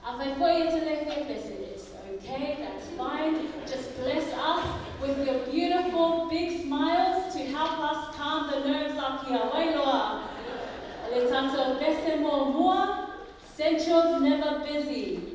Afai foi e te le fia pese, it's okay, that's fine. Just bless us with your beautiful big smiles to help us calm the nerves up here. Wailoa. O le tatou pese muamua, Central's never busy.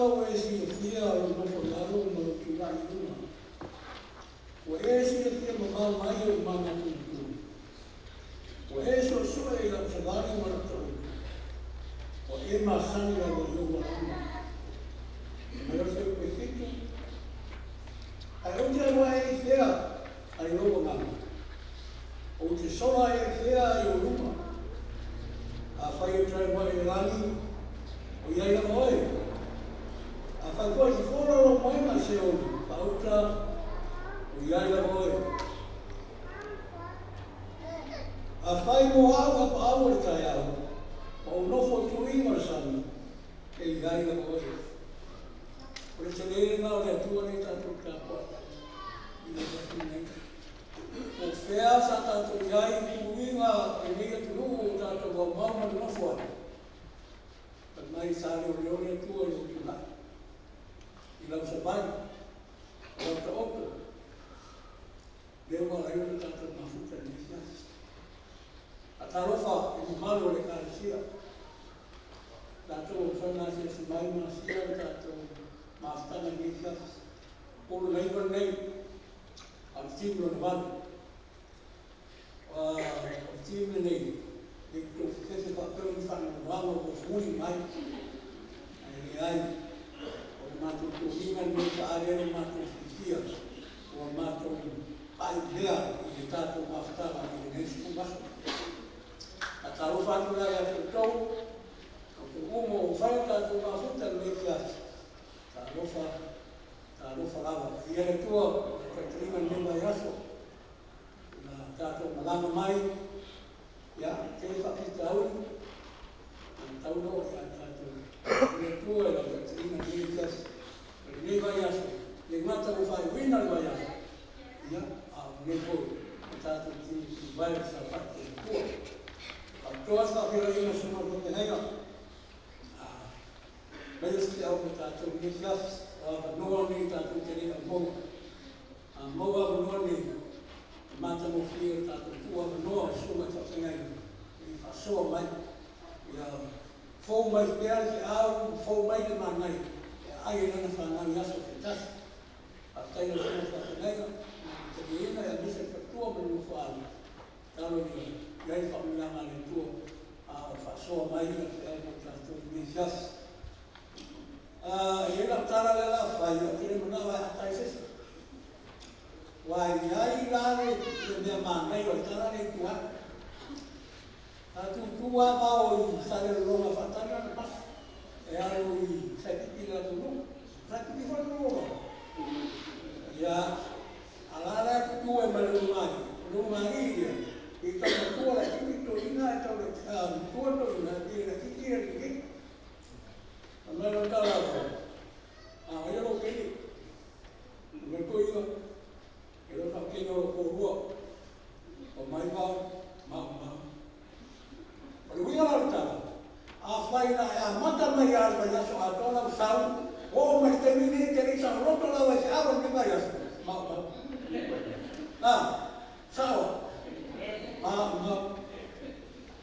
lava ua e silafia lou nofo i lalo ma lou tulai i luga, ua e silafia mamao mai ou manatunatuna. Ua e suesue i lau savali ma lau taoto, ua e masani lava i ou ala uma. Fai mai le fuaiupu 7, Ae ou te alu ae ai i fea ai lou agaga? Ou te sola ai i fea ai ou luma? Afai ou te alu ae i le lagi, o i ai lava oe. Afai foi e fofola lou moega i Seoli, faauta, o i ai lava oe. Afai mo au apaau o le taeao, ma ou nofo i tuluiga o le sami, e i ai lava oe. O le tele lena o le Atua lea tatou tapuai ai i le afiafi lenei. Po o fea sa tatou i ai i tuluiga o lenei atunuu o tatou aumau ma nonofo ai, fai mai sa leoleo le Atua i lou tulai, i lau savali, i lau taoto, lea ua ala ai ona tatou mafuta i lenei afiafi. Faatalofa i le mamalu o le Ekalesia, tatou ua mafai ona asiasi mai ma asia le tatou mafutaga i lenei afiafi. Po o lona iva lenei, a o le team lona valu. O le team lenei, ne i outou fefefe faapea o ni faanoanoaga ua ofuli mai. Ae leai, o le matou toniga lenei e faaali ai lo matou fiafia ua matou paʻiulea i le tatou mafutaga i lenei sefulu aso. Faatalofa atu la ia te outou, outou uma ua mafai ona tatou mafuta i lenei afiafi. Talofa, talofa lava. Viia le Atua i le taitaiga i lenei vaiaso na tatou malaga mai, ia, tele faafitauli, na tau loa ia tatou i le Atua i lau taitaiga i lenei afiafi. O lenei vaiaso, le gata ua faaiuina le vaiaso, ia, a o lenei foi ua tatou tilotilo vae i le Sapati a le Atua. Faapitoa se faafeiloaiga i le Susuga i le Faafeagaiga, maia se feau mo tatou i lenei afiafi, o avanoa nei tatou te le au maua. A maua avanoa nei, e matagofie le tatou tuu avanoa i susuga i faafeagaiga ina ia faasoa mai, ia fou mai pea le feau ma fou mai le manaia e aai ai lana fanau i aso taitasi. Faafetai i lau susuga i le faafeagaiga mo le taliaina aemaise le faletua ma le nofoaalo. Tatalo ia i ai le faamanuiaga a le Atua a o faasoa mai le feau mo tatou i lenei afiafi. E i ai lau tala lea o le a fai, ae ou te le manao e aata ai se isi. Aua e i ai la le mea manaia o le tala lea i tua atu. Sa tutu lava vao i Salelologa e faatali lana pasi e alu i Saipipi i le latou nuu. O Saipipi foi le nuu o vao. Ia, a la la e tutu ai ma le ulugalii, o le ulugalii lea, e tau matua laitiiti le toeaina ae tau matua le toeaina ae pei e laitiiti le keiki. Fai mai lau tala a vao, a o ai lou teine? Fai mai le toeaina, e le o sau teine o lou toalua. Omai vao, maumau. O le uiga la o le tala, afai na e amata mai lava i le vaiaso atoa lau sau, oo mai i le taimi lenei e te le i saoloto lava i feau o lenei vaiaso, maumau. A, sao a? Maumau.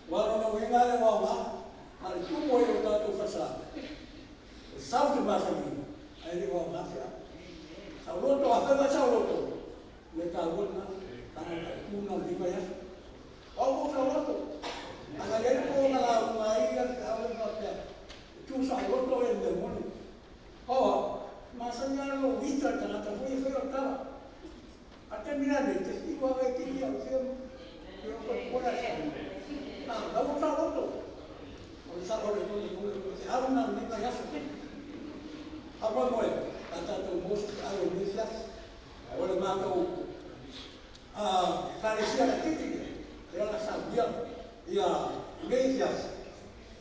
Aua o lona uiga lea ua aoga, na o le tumu ai o le tatou falesa, e sau te masani, ae le o aoga feau. Saoloto, afai ua e saoloto, o le taua lena, leaga o le autu lena o lenei vaiaso. O au ua ou saoloto, a na i ai le po na lauga ai le feau lea faapea, e tu saoloto oe i le mea moni. Pau au, e masani lava ona ou ita i le tagata foi ia e faia au tala. A o le taimi la lenei, e te fiu lava e kili au fea ma fea o toe popoe ai sa. A, la ua ou saoloto. O le sao o le feau lena o lenei vaiaso. Faamoemoe, o le a tatou maua se feau i lenei afiafi. O le matou Ekalesia laitiiti lea, lea o le a saunia lenei afiafi,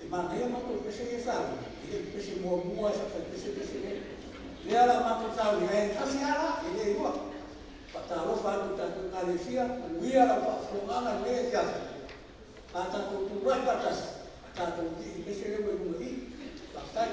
e manaia matou pese ia e sauni, e le o pese muamua lava sa fai pese pese lea. Lea o le a matou saunia, e tasi lava la, e le lua. Faatalofa atu i le tatou Ekalesia, manuia lau faafofogaaga i lenei afiafi, a tatou tulai faatasi, a tatou kili pese lea ua i luga i i. Faafetai.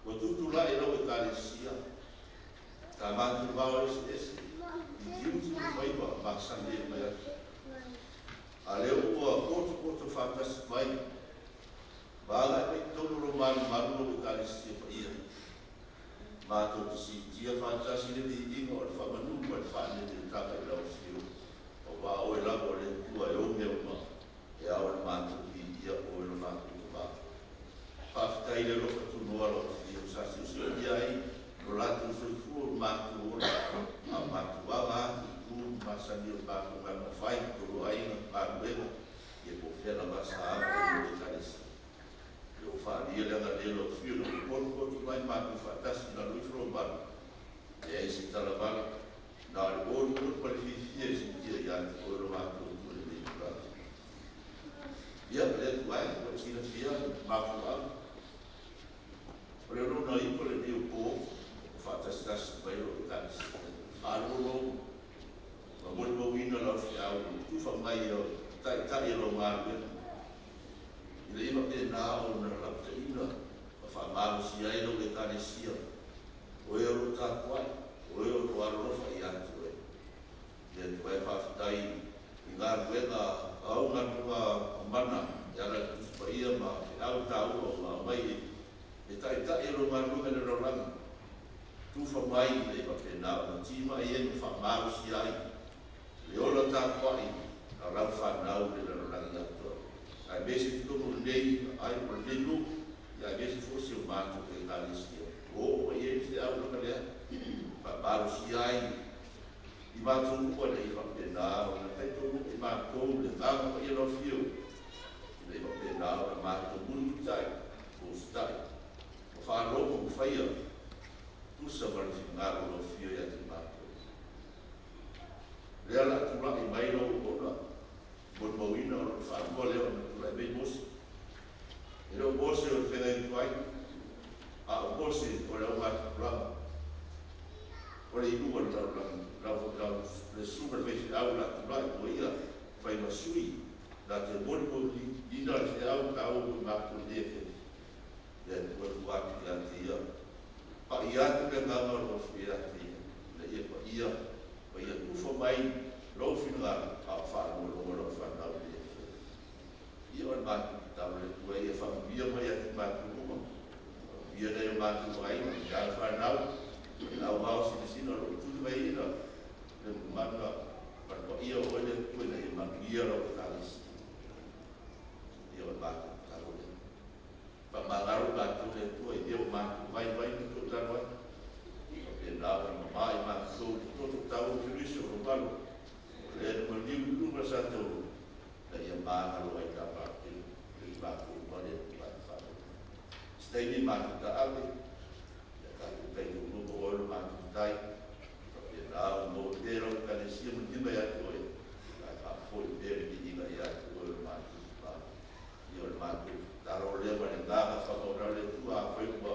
Ua tutulai lau Ekalesia, sa matou vao eseese i tiute ma faiva masani ai mai atu. A lea ua potopoto faatasi mai ma agai mai i totonu o lou malumalu lau Ekalesia paia, matou te siitia faatasi le viiga o le faamanu ma le faaleleetaga i lau Afio, aua o Oe lava o le Atua e ou mea uma, e ao ona matou viia Oe lo matou Tama. Faafetai i le alofa tunoa o lau Afio sa siosiomia ai lo latou soifua ma matou ola, a o matou aga atu i tu masani o le matou galuega fai, totonu o aiga, galuega, ia po o fea lava sa aga i ai lau Ekalesia. Ia ua faaalia le agalelei o lau Afio ina ua potopoto mai matou faatasi i lalo ifo o lou malu, e leai se tala vale, na o le oluolu ma le fiafia e siitia ia te Oe lo matou Atua i lenei itula. Ia, le Atua e, ua e silafia le mafuaaga o le 69 lenei o po ua faatasitasi mai lou Ekalesia, malolo ma molimauina lau feau i le tufa mai o taitai o lau galuega, ina ia faapena ona lapataiina ma faamalosia ai lau Ekalesia, o e o lo o tapuai, o e o lo o alolofa ia te Oe. Le Atua e, faafetai i galuega, au galuega mana e ala i le Tusi Paia ma feau taua ua aumai e taitai o lau galuega i le lalolagi, tufa mai ina ia faapena ona timai ai ma faamalosia ai le ola tapuai a lau fanau i le lalolagi atoa, aemaise totonu o lenei ai o lenei nuu, aemaise foi si o matou Ekalesia ua oo mai i ai le feau lava lea, faamalosia ai i matou uma ina ia faapena ona talitonu i matou le Agaga Paia o lau Afio, ina ia faapena ona matou mulimulitai, usitai ma faalogo ma faia tusa ma le finagalo o lau Afio ia te matou. Lea o le a tulai mai lau auauna, molimauina o lona faalua lea ona tulai mai Mose. E le o Mose o le feagai atu ai, a o Mose o le augatupulaga, o le iuga o le lalolagi, lau, lau, le susuga i le faifeau o le a tulai ua ia fai ma sui na te molimoliina le feau taua mo i matou i lenei afiafi. Le Atua tuu atu ia te ia, pai atu le agaga o lau Afio ia te ia, ina ia paia ma ia tufa mai lou finagalo a o faalogologo lau fanau i lenei afiafi. Ia o le matou tatalo le Atua ia faamanuia mai ia te matou uma, faamanuia nai o matou aiga, alo fanau, le auvao sinasina o lo o tuli mai ina le mana ma le paia o Oe le Atua ina ia manuia lau Ekalesia. Ia o le matou tatalo lea. Faamagalo i matou le Atua i mea ua matou vaivai ma toilalo ai. Faapena ona mama i matou le toto taua o Keriso o lo malu, o lea na maliu i luga sa taulu, ina ia magalo ai lava i matou uma le Atua e faalogo. Se taimi matou taave, ia tatou taitonuga o Oe lo matou Matai, faapena ona maua pea lau Ekalesia manuia mai ia te Oe, ae faafoi pea le viiga ia te Oe lo matou Tama. Ia o le matou tatalo lea ma le agaga faamaualalo le Atua, afai ua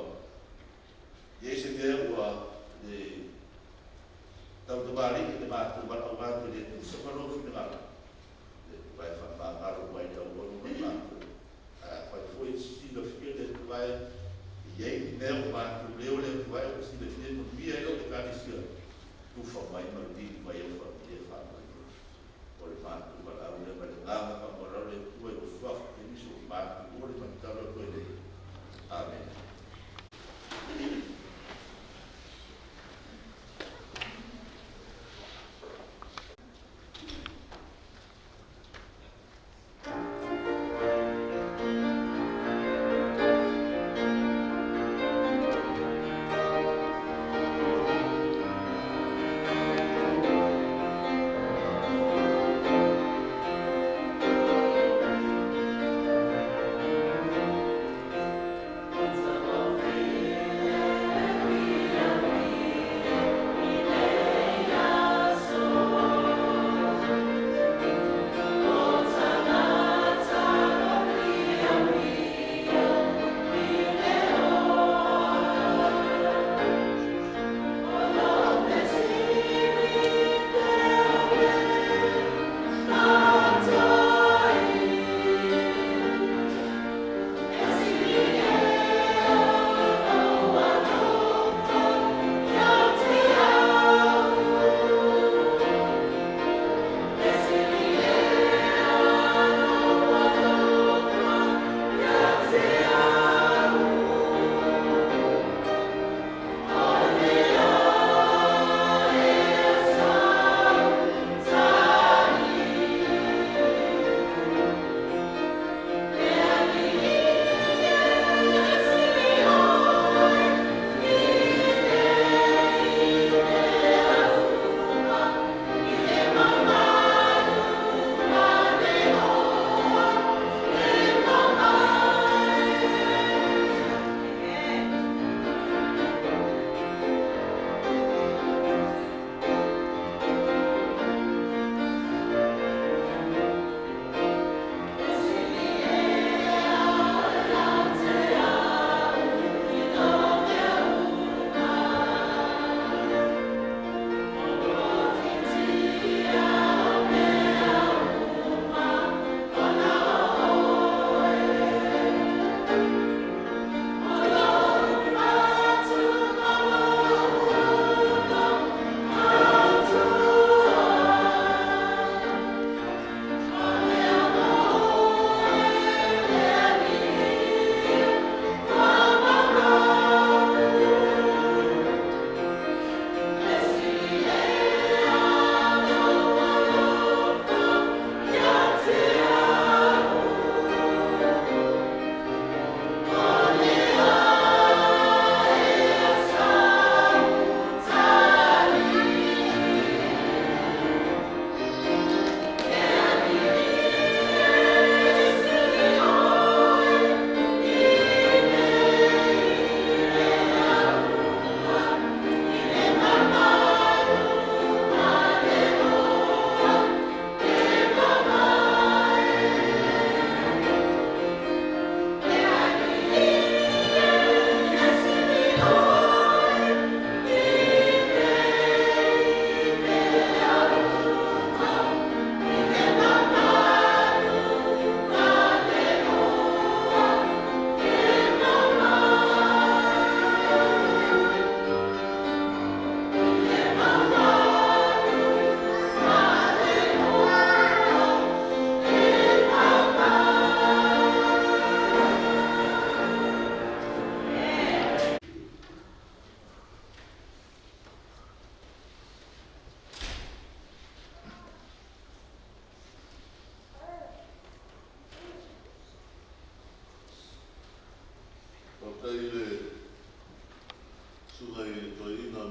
i ai se mea ua le tautamalii i le matou valaau atu e le tusa ma lou finagalo, le Atua e faamagalo mai le auauna ma matou. Ae afai foi e silafia le Atua e i ai ni mea ua matou leo le Atua e ua silafia e manuia ai lau Ekalesia, tufa mai ma lili mai au faamanuia e faamanuia. O le matou valaau lea ma le agaga faamaualalo le Atua i lou suafa Keriso ua matou ole ma tatalo atu ai nei. Amene. It's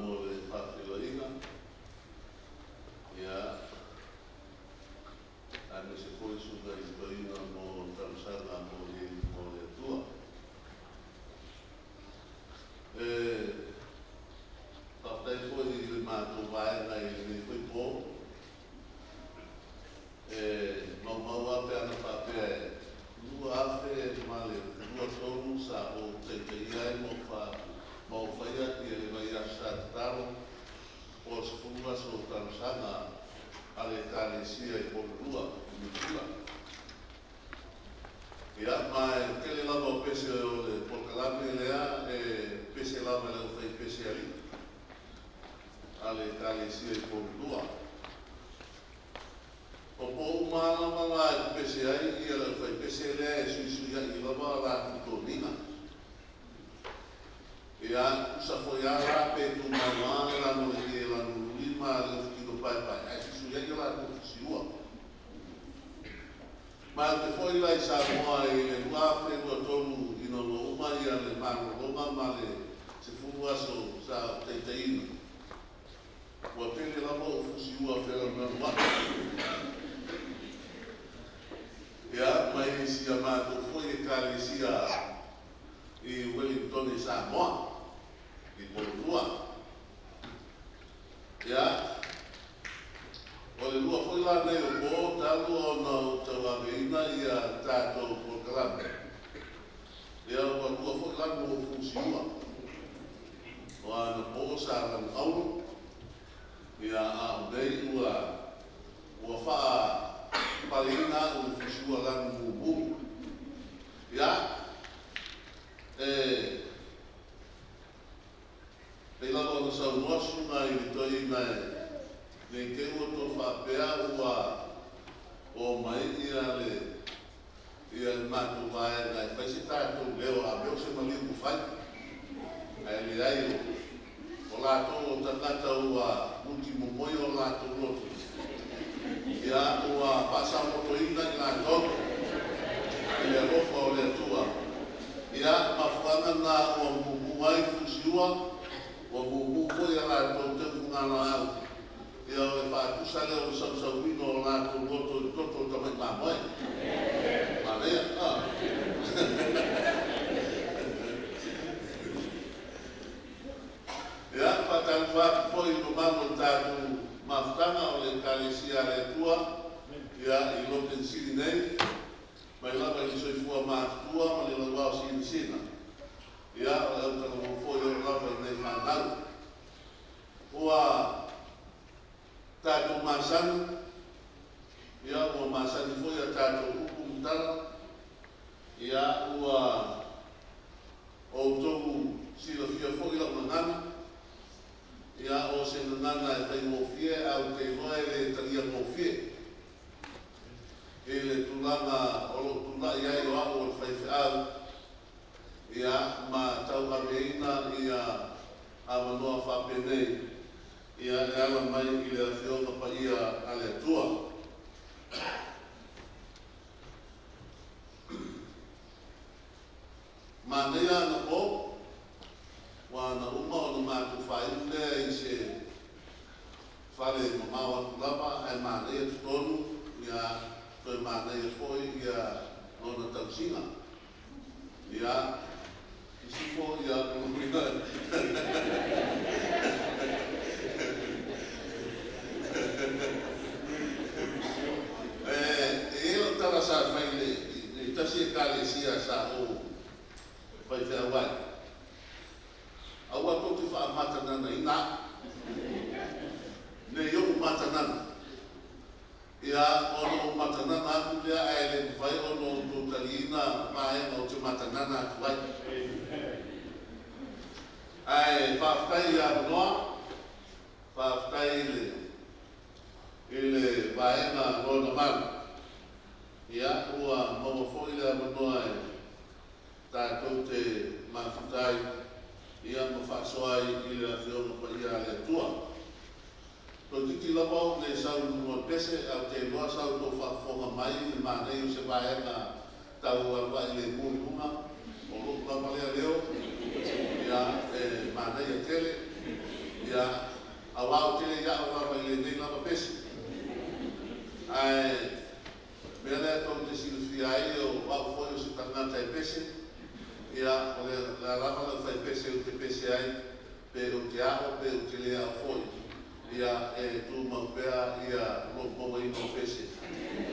mo le faafeiloaiga, ia, aemaise foi susuga i le toeaina mo talosaga mo i luma o le Atua. E faafetai foi i le matou vaega i lenei foi po. E maumau lava pe ana faapea e 2023 sa ou taitaia ai ma ma ou faia le vaiaso sa tatalo po o le 10 aso o talosaga a le Ekalesia i Porirua i Niu Sila. Ia, ma e tele lava o pese o le polokalame lea e pese lava i le aufaipese alii a le Ekalesia i Porirua. O po uma lava la e pepese ai le aufaipese lea e suisuiai lava latou toniga. Ia, tusa foi lava la pe tumau lava le lanu o le ie lanu luli ma le ofutino paepae, ae suisuiai a latou fusiua. Ma ou te foi la i Samoa i le 2023 ina ua uma le malologa ma le 10 aso sa ou taitaiina. Ua tele lava ou fusiua fealualuai. Ia, mai si a matou foi Ekalesia i Wellington i Samoa, i Porirua. Ia, o le lua foi la nei o po talu ona ou tauaveina tatou polokalame. Ia, ua lua foi lanu o fusiua. O ana po sa lanu auro, ia a o nei ua faapaleina au i fusiua lanu mumu. Ia, e pei lava ona saunoa susuga i le toeaina e nei te ua tou faapea ua o mai le matou vaega e fai se tatou leo a mea o se maliu ua fai. Ae leai o latou o tagata ua mutimomoi o latou loto. Ia, ua faasaolotoina i latou i le alofa o le Atua. Ia, mafuaaga na ua mumu ai fusiua, ua mumu foi a latou teufugalaau. Ia, o le faatusa lea o le sausauina o latou loto i le toto o tamai mamoe. Manaia. Ah. Ia, faatalofa atu foi i mamalu o le tatou mafutaga o le Ekalesia a le Atua, ia, i Loten City nei, mai lava i le soifua matutua ma le lauao sinasina. Ia, o le autalavou foi o lava i nei fanau. Ua tatou masani, ia, ua masani foi a tatou upu ma tala, ia, ua outou silafia foi lau gagana, ia, o se gagana e faigofie ae ou te iloa e le talia gofie i le tulaga o loo tulai ai o au o le faifeau, ia, ma tauaveina ia avanoa faapenei, ia, e ala mai i le Afioga Paia a le Atua. Manaia ana po, ua na uma ona matou faaiu lea i se fale mamao atu lava, ae manaia totonu, ia, toe manaia foi ia lona tausiga. Ia, sisifo, ia, e i ai lau tala sa fai i le tasi Ekalesia sa ou faifeau ai. Aua tou te faamatananaina au. Nei ou matanana. Ia, ona ou matanana atu lea ae le mafai ona outou taliina vaega ou te matanana atu ai. Ae faafetai i avanoa, faafetai i le vaega lona valu. Ia, ua maua foi le avanoa e tatou te mafuta ai, ia, ma faasoa ai i le Afioga Paia a le Atua. Toeitiiti lava ou le sau i luga o le pese, ae ou te iloa sa outou faafofoga mai i le manaia o se vaega tau aluai lemu i luga, o lou lava lea leo, ia, e manaia tele. Ia, auā ou te le i a'o lava i lenei lava pese. Ae, mea lea tou te silafia ai o a'u foi o se tagata e pese, ia, o le a lava lau faipese ou te pese ai, pe ou te a'o pe ou te le a'o foi, ia, e tumau pea ia lou mauaina o pese,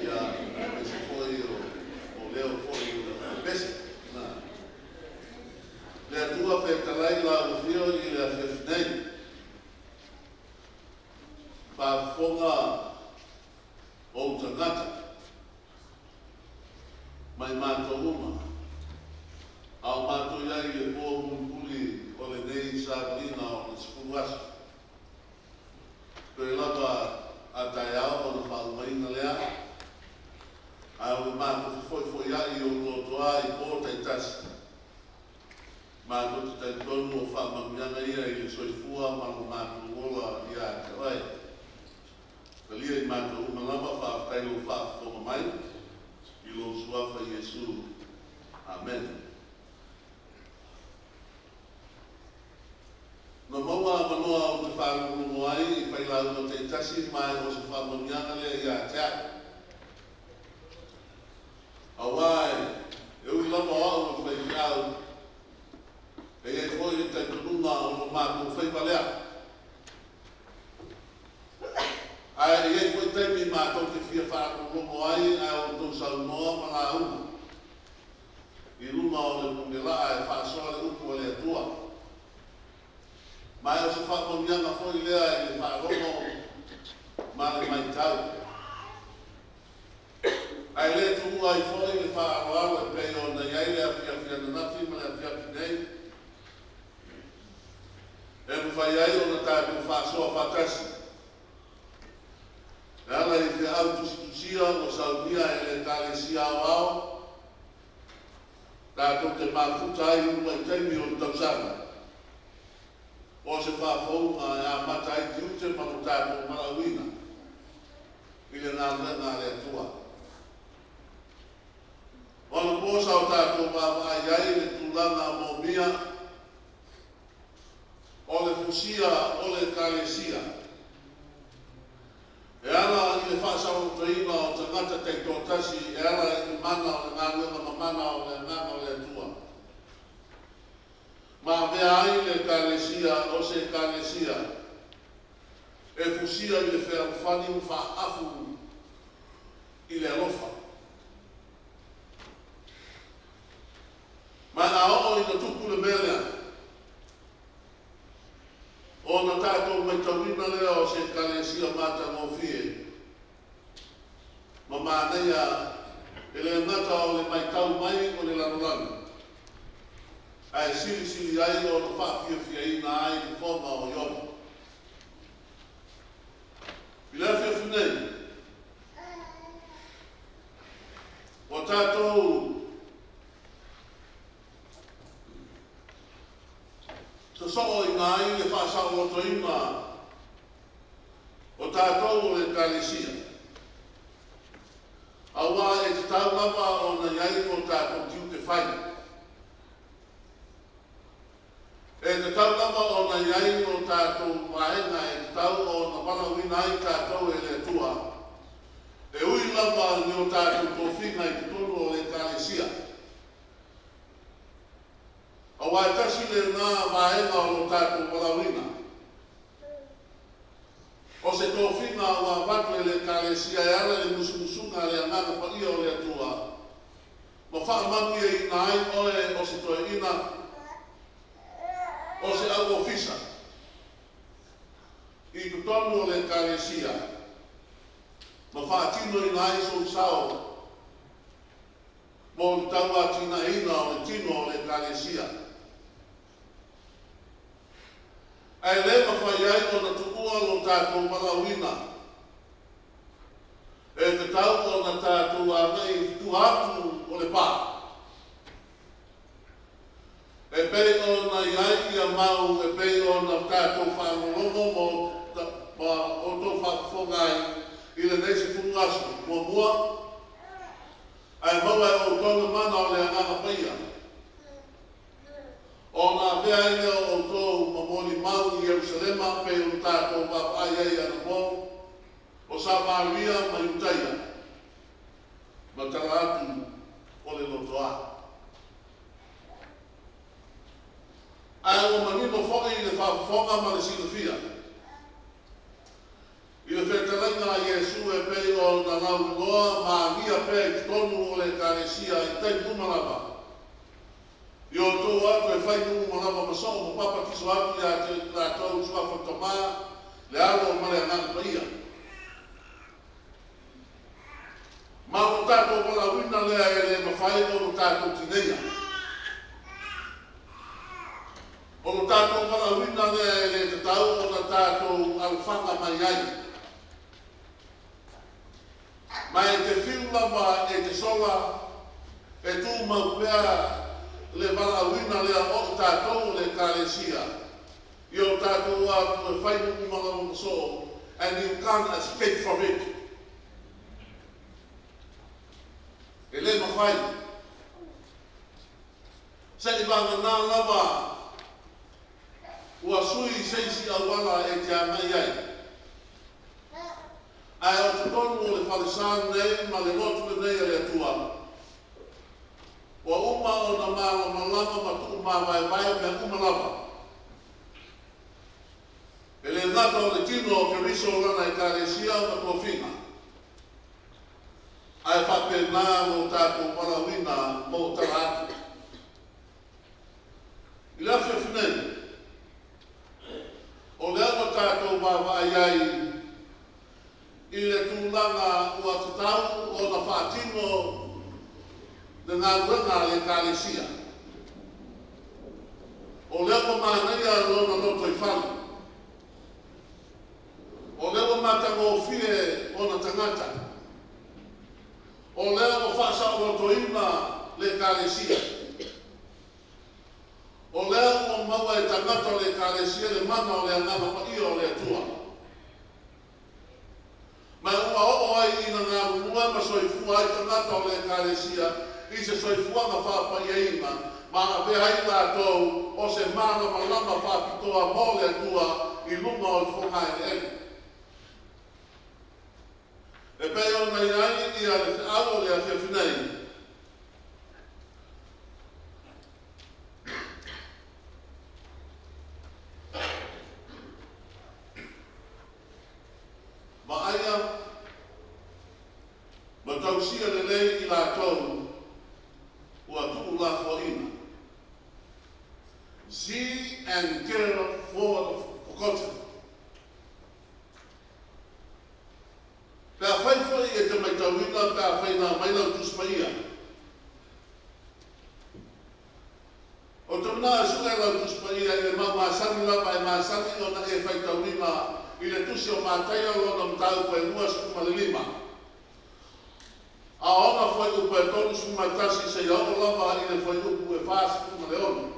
ia, aemaise foi o leo foi o le faipese. Na. Le Atua fetalai lau Afio i le afiafi nei. Faafofoga ou tagata mai matou uma, a o matou i ai i le po mulimuli o lenei savaliga o le 10 aso. Toe lava a taeao ona faaumaina lea, ae o le matou fefoifoia'i i ou lotoa i po taitasi. Matou te talitonu o faamanuiaga ia i le soifua ma lo matou ola ia te oe. Talia i matou uma lava, faafetai lou faafofoga mai, i lou Suafa Iesu. Amene. Na maua avanoa ou te faalogologo ai i failauga taitasi ma e o se faamanuiaga lea ia te a'u. Auā e ui lava o a'u o le faifeau, e i ai foi le talitonuga o lo matou faiva lea. Ae e i ai foi taimi matou te fia faalogologo ai a outou saunoa ma lauga i luga o le punila'a e faasoa le upu a le Atua. Ma e o se faamanuiaga foi lea i le faalogo ma le matau. Ae le tuua ai foi le faaaloalo e pei ona i ai le afiafi ananafi ma le afiafi nei, e mafai ai ona tatou faasoa faatasi. E ala i feau tusitusia ua saunia e le Ekalesia Aoao, tatou te mafuta ai i uluai taimi o le tausaga, o se faafouga e amata ai tiute ma lo tatou valaauina i le galuega a le Atua. O anapo sa o tatou vaavaai ai i le tulaga moomia o le fusia o le Ekalesia e ala i le faasaolotoina o tagata taitoatasi e ala i le mana o le galuega mamana o le Agaga o le Atua, ma avea ai le Ekalesia o se Ekalesia e fusia i le fealofani ma faaafu i le alofa. Ma a oo ina tupu le mea lea, ona tatou matauina lea o se Ekalesia matagofie ma manaia e le gata o le matau mai o le lalolagi, ae silisili ai ona faafiafiaina ai fofoga o Ieova. I le afiafi nei, ua tatou sosooina ai le faasaolotoina o tatou o le Ekalesia, auā e tatau lava ona i ai o tatou tiute fai. E tatau lava ona i ai o tatou vaega e tatau ona valaauina ai tatou e le Atua, e ui lava i o tatou tofiga i totonu o le Ekalesia. Auā e tasi lena vaega o lo tatou valaauina. O se tofiga ua avatu e le Ekalesia e ala i le musumusuga a le Agaga Paia o le Atua, ma faamanuiaina ai oe o se toeaina, o se au ofisa i totonu o le Ekalesia, ma faatinoina ai sou sao mo le tauatinaeina o le tino o le Ekalesia. Ae le mafai ai ona tuua lo tatou valaauina. E tatau ona tatou agai i tua atu o le pa. E pei ona i ai ia mau e pei ona tatou faalogologo ma outou faafofoga ai i lenei 10 aso muamua, ae maua e outou le mana o le Agaga Paia, ona avea ai lea o outou ma molimau. tumau i Ierusalema pei ona tatou vaavaai ai anapo, o Samaria ma Iutaia, ma tala atu o le lotoa. Ae ua manino foi i le faafofoga ma le silafia, i le fetalaiga a Iesu e pei ona lauiloa ma agia pea i totonu o le Ekalesia i taimi uma lava, i o outou atu e fai nuu uma lava ma soo ma papatiso atu iā te latou i suafa o le Tama, le Alo ma le Agaga Paia. Ma ua tatou valaauina lea e le mafai ona tatou tineia. O lo tatou valaauina lea e le tatau ona tatou alofaga mai ai. Ma e te fiu lava e te sola, e tumau pea le valaauina lea o i tatou o le Ekalesia, i o tatou atu e fai nuu uma lava ma soo, and you can't escape from it. E le mafai. Se'i vagana lava ua sui se isi auala e te agai ai. Ae o totonu o le falesa lenei ma le lotu lenei a le Atua, ua uma ona malamalama ma tuumavaevae mea uma lava. E le gata o le tino o Keriso lana Ekalesia ma tofiga, ae faapena lo tatou valaauina mo tala atu. I le afiafi nei, o lea ua tatou vaavaai ai i le tulaga ua tatau ona faatino le galuega a le Ekalesia. O lea ua manaia lona lotoifale. O lea ua matagofie ona tagata. O lea ua faasaolotoina le Ekalesia. O lea ua maua e tagata o le Ekalesia le mana o le Agaga Paia o le Atua. Ma ua oo ai ina galulue ma soifua ai tagata o le Ekalesia i se soifuaga faapaiaina ma avea ai latou o se malamalama faapitoa mo le Atua i luga o le fogaeleele. E pei ona i ai ia le feau o le afiafi nei, Vaaia ma tausia lelei i latou ua tuulafoaina. See and care for the forgotten. Pe afai foi e te maitauina pe afai na aumai lau Tusi Paia. Ou te manao e sue lau Tusi Paia i le mau masani lava e masani ona e faitauina i le Tusi o Mataio lona mataupu e 25. A o ona fuaiupu e 31 seia oo lava i le fuaiupu e 46.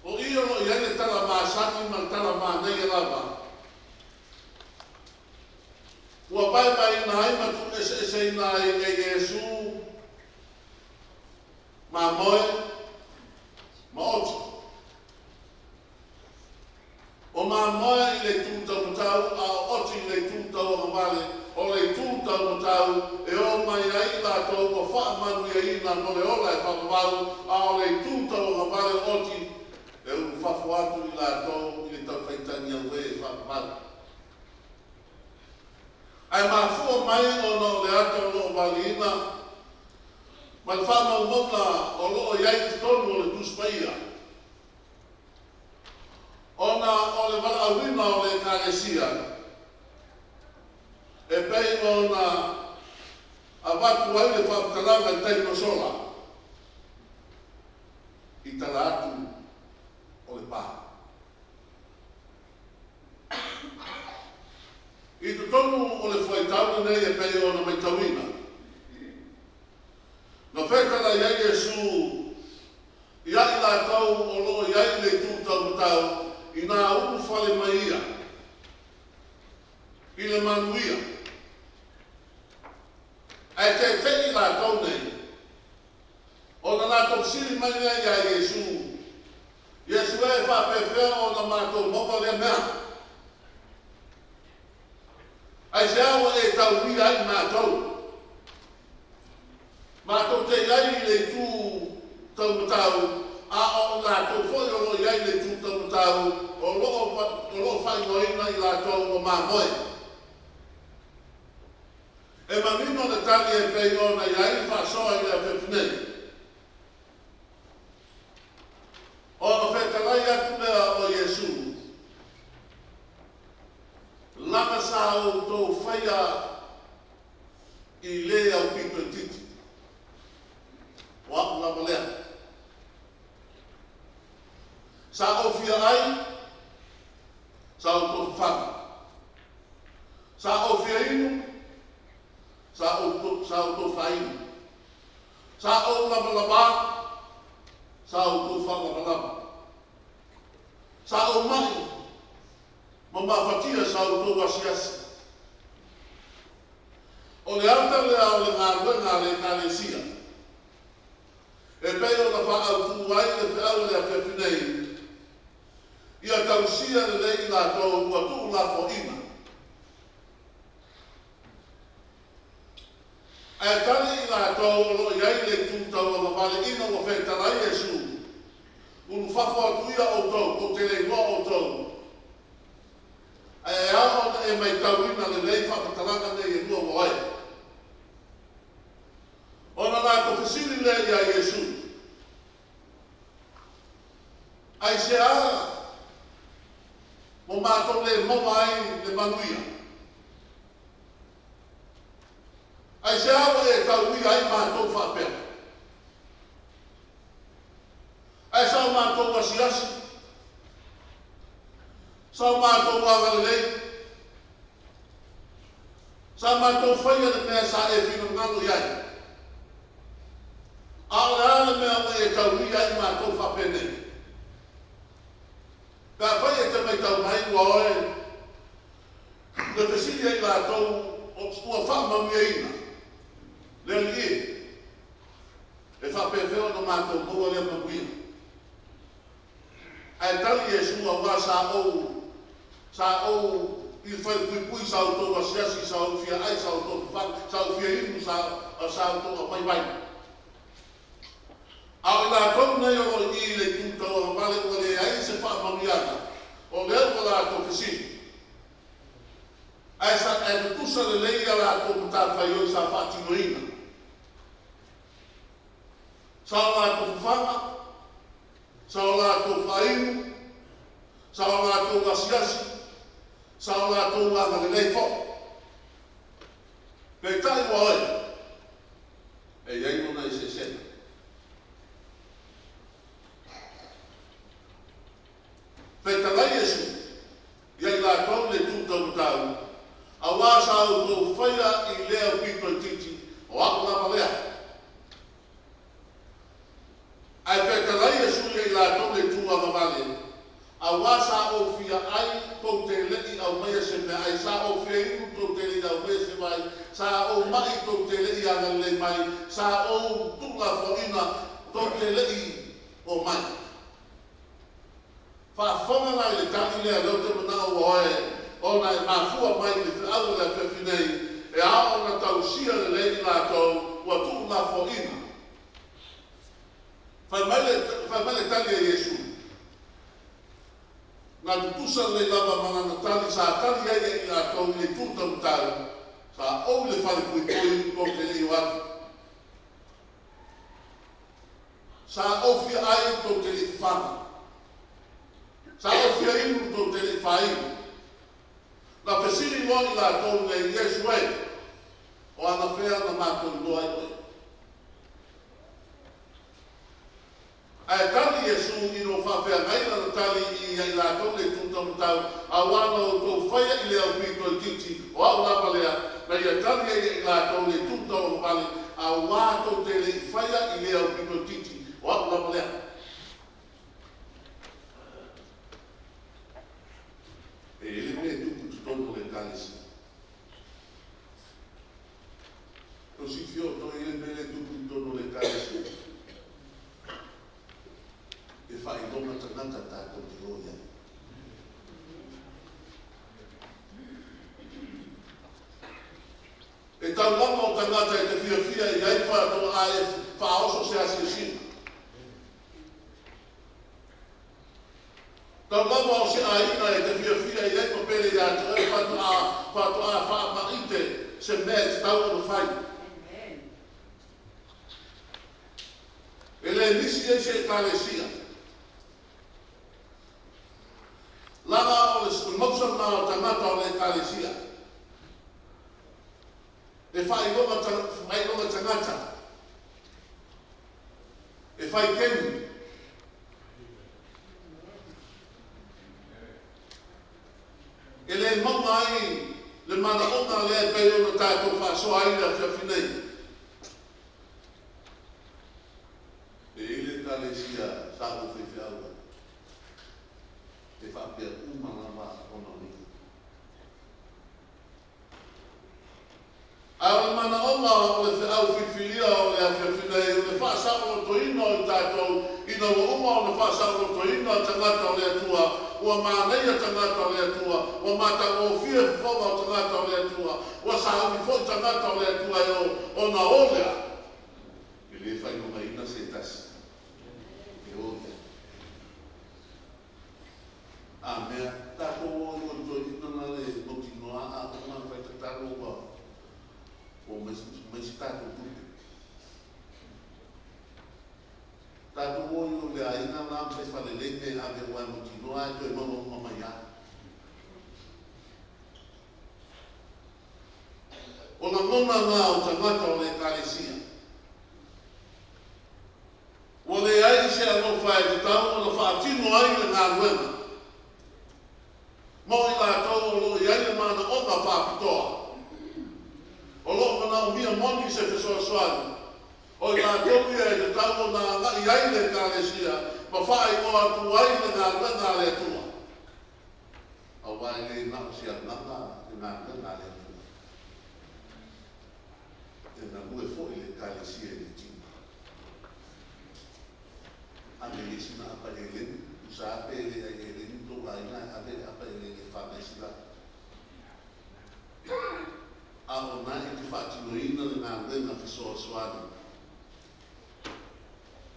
O i o lo o i ai le tala masani ma le tala manaia lava. Ua vaevaeina ai ma tuueseeseina ai e Iesu mamoe ma oti. O mamoe i le itu taumatau a o oti i le itu tauagavale, o le itu taumatau e o mai ai i latou ua faamanuiaina mo le ola e faavavau, a o le itu tauagavale o oti e ulufafo atu i latou i le taufaitagi auē e faavavau. Ae mafua mai ona o le ata o lo o valiina ma le faamaumauga o lo o i ai i totonu o le Tusi Paia, ona o le valaauina o le Ekalesia e pei ona avatu ai le faamatalaga i taimi ua sola i tala atu o le pa. I totonu o le fuaitau lenei e pei ona maitauina, na fetalai ai Iesu ia i latou o lo o i ai i le itu taumatau inā ulufale mai ia i le manuia, ae tete'i i latou nei, ona latou fesili mai lea iā Iesu. Iesu e, e faapefea ona matou maua lea mea? Aisea ua e tauia ai matou? Matou te i ai i le itu taumatau, a o i latou foi o lo o i ai i le itu taumatau, o lo o faaigoaina i latou o mamoe. E manino le tali e pei ona i ai le faasoa i le afiafi nei. Ona fetalai atu lea o Iesu, Laga sa outou faia i le aupito itiiti, o a'u lava lea. Sa ou fia ai, sa outou fafaga. Sa ou fia inu, sa outou faainu. Sa ou lavalava, sa outou faalavalava. Sa ou ma'i ma mafatia, sa outou asiasi. O le ata lea o le galuega a le Ekalesia e pei ona faaautu ai le feau i le afiafi nei, ia tausia lelei i latou ua tuulafoaina. Ae tali i latou o lo o i ai le itu tauagavale ina ua fetalai Iesu, Ulufafo atu ia outou, ou te le iloa outou. Ae e ao ona e maitauina lelei faamatalaga nei e lua ua oe. Ona latou fesili lea iā Iesu, Aisea ua matou le maua ai le manuia? Aisea ua e tauia ai matou faapea? Ae sa o matou asiasi, sa o matou agalelei, sa matou faia le mea sa e finagalo i ai. A o le a le mea ua e tauia ai matou faapenei? Pe afai e te matau mai ua oe le fesili a i latou ua faamanuiaina le Alii e, e faapefea ona matou maua lea manuia? Ae tali Iesu, Auā sa ou, sa ou i le falepuipui, sa outou asiasi, sa ou fia ai, sa outou fafaga, sa ou fia inu, sa, sa outou aumai vai. A o i latou nei o lo o i i le itu tauagavale ua leai se faamanuiaga, o lea ua latou fesili. Ae sa, ae tutusa lelei a latou matafaioi sa faatinoina. Sa o latou fafaga, sa o latou faainu, sa o latou asiasi, sa o latou agalelei foi. Peitai ua oe, e i ai lona eseesega. Fetalai Iesu ia i latou le itu taumatau, auā sa outou faia i lea aupito itiiti, o a'u lava lea. Ae fetalai Iesu ia i latou le itu agavale, auā sa ou fia ai tou te le'i aumaia se meaai, sa ou fia inu tou te le'i aumaia se vai, sa ou ma'i tou te le'i agalelei mai, sa ou tuulafoaina tou te le'i omai. Faafofoga la i le tali lea, lea ou te manao ua oe, ona e mafua mai i le feau o le afiafi nei, e ao ona tausia lelei i latou ua tuulafoaina. Fai mai le, fai mai le tali a Iesu, Na tutusa lelei lava ma lana tali sa tali ai e i latou i le itu taumatau, sa ou i le fale puipui tou te le i o atu. Sa ou fia ai tou te le i fafaga. Sa ou fia inu tou te le i faainu. Na fesili loa i latou nei, Iesu e, o anafea na matou iloa ai oe? Ae tali Iesu ina ua faafeagai lana tali i ia i latou le itu taumatau, Auā na outou faia i le aupito itiiti, o a'u lava lea, na ia tali ai ia i latou le itu tauagavale, Auā tou te le i faia i lea aupito itiiti, o a'u lava lea. E i ai le mea e tupu i totonu o le Ekalesia. Tou silafia outou e i ai le mea lea e tupu i totonu o le Ekalesia. E faailoga tagata tatou te o i ai. E tau lava o tagata e te fiafia i ai faatoa e faaoso se asiasiga. Tau lava o se aiga e te fiafia i ai ma pele iā te oe faatoa faatoa faamaite se mea e tatau ona fai. E le misi ai se Ekalesia. Lava o le mausana o tagata o le Ekalesia. E faailoga faailoga tagata. E fai keni. E le maua ai le manaoga lea e pei ona tatou faasoa ai i le afiafi nei. E i ai le Ekalesia sa ou faifeau ai, e faapea uma lava ona uiga. A o le manaoga o le feau filifilia o le afiafi nei, o le faasaolotoina o i tatou, ina ua uma ona faasaolotoina tagata o le Atua, ua manaia tagata o le Atua, ua matagofie fofoga o tagata o le Atua, ua sauni foi tagata o le Atua e o, ona o lea, e le faailogaina se tasi e o i ai. A mea, tatou o i o i toeaiina na le mautinoa a uma ona fai tatalo ua ua mai mai se tatou tupe. Tatou o i o i le aiga la ma fai falelei me ave aua e mautinoa e toe maua uma mai lava. O lagona na o tagata o le Ekalesia. Ua leai se alofa e tatau ona faatino ai le galuega mo i latou o lo o i ai le manaoga faapitoa. O lo o manaomia moni se fesoasoani, o i latou ia e tatau ona agai ai le Ekalesia ma faaigoa atu ai le galuega a le Atua. Aua e le na o se agaga le galuega a le Atua. E galue foi le Ekalesia i le tino. Ave i ai sina apa eleni, tusa lava pe le ai eleni tou aiga ae ave le apa eleni e whangai sila. A o na e te faatinoina le galuega fesoasoani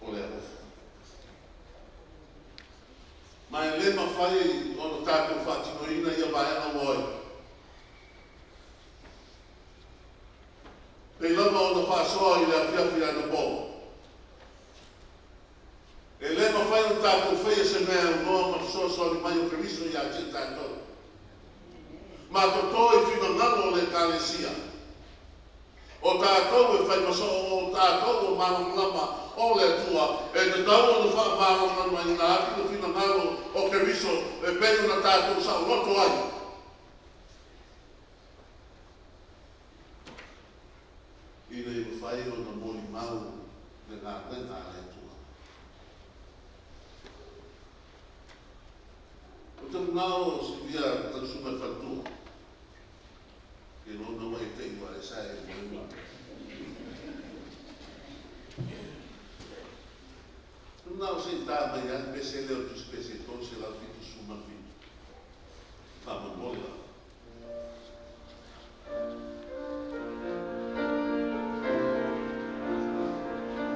o le alofa. Ma e le mafai ona tatou faatinoina ia vaega ua oe. Pei lava ona faasoa i le afiafi anapo. E le mafai ona tatou faia se mea e aunoa ma fesoasoani mai o Keriso iā te i tatou. Ma toto i finagalo o le Ekalesia. O tatou e fai ma soo o tatou o malamalama o le Atua, e tatau ona faamalamalamaina atu le finagalo o Keriso e pei ona tatou saoloto ai. Ina ia mafai ona molimau le galuega a le Atua. Ou te manao silafia lau susuga i le faletua, ke lona ua e tei ua e sa e moe ma. Te manao se i tā mai lava le pese lea o le tusi pese e 377. Faamolemole lava.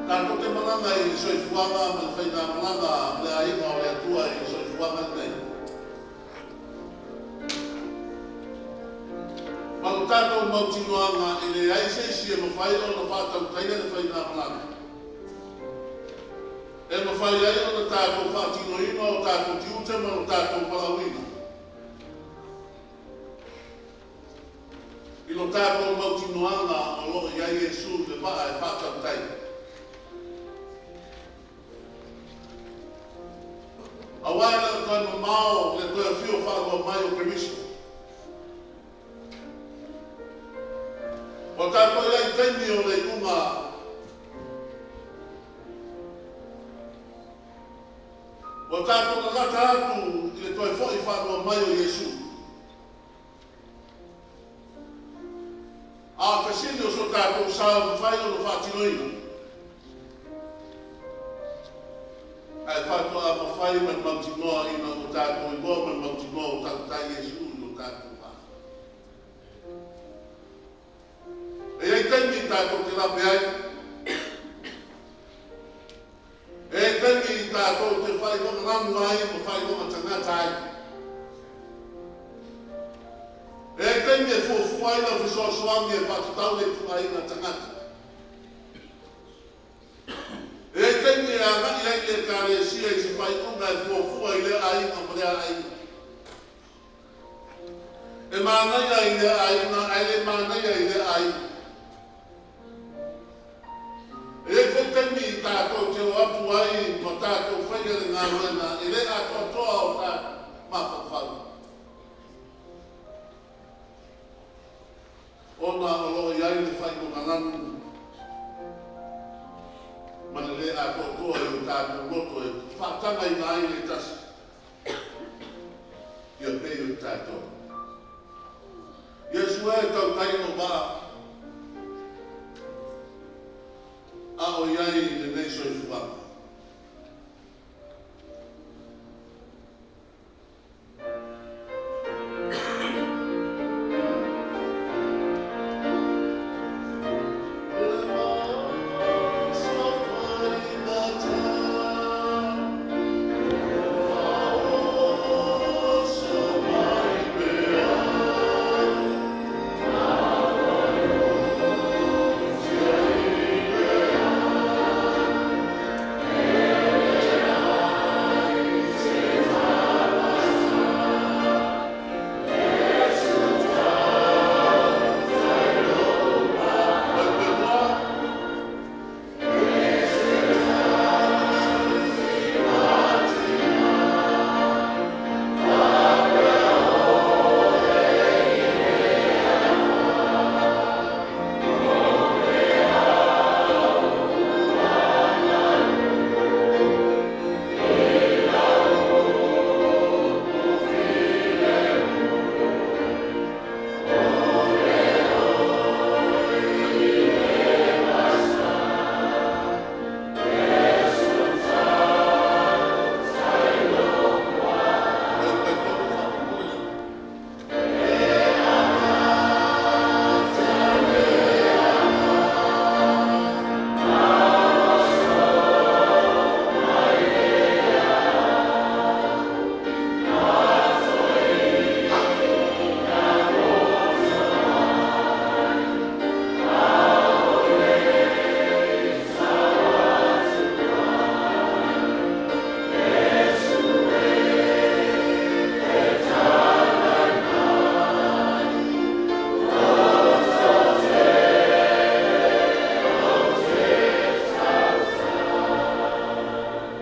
Tatou te malaga i le soifuaga ma le faigamalaga ma le aiga o le Atua i le soifuaga lenei. Ma lo tatou mautinoaga e leai se isi e mafai ona faatautaia le faigamalaga. E mafai ai ona tatou faatinoina o tatou tiute ma lo tatou valaauina. I lo tatou mautinoaga o lo o i ai Iesu i le vaa e faatautai. Aua e le o toe mamao le toe afio faalua mai o Keriso. Ua tatou i ai i taimi o le iuga. Ua tatou lalata atu i le toe foʻi faalua mai o Iesu. A o le fesili o so tatou sa mafai ona faatinoina. Ae faatoa mafai ma le mautinoa ina ua tatou iloa ma le mautinoa ua tautai Iesu i lo tatou va. E i ai taimi tatou te lape ai. E i ai taimi tatou te faailoga lanu ai ma faailoga tagata ai. E i ai taimi e fuafua ai lau fesoasoani e faatatau le ituaiga tagata. E i ai taimi e agai ai le Ekalesia i se faaiuga e fuafua i lea aiga ma lea aiga. E manaia i lea aiga ae le manaia i lea aiga. E i ai foi taimi tatou te o atu ai ma tatou faia le galuega e le atoatoa o tatou mafaufau. Ona o lo o i ai le faailoga lanu ma le le atoatoa i o tatou loto e faatagaina ai le tasi ia pei o i tatou. Iesu e tautai lou vaa a o i ai i lenei soifuaga.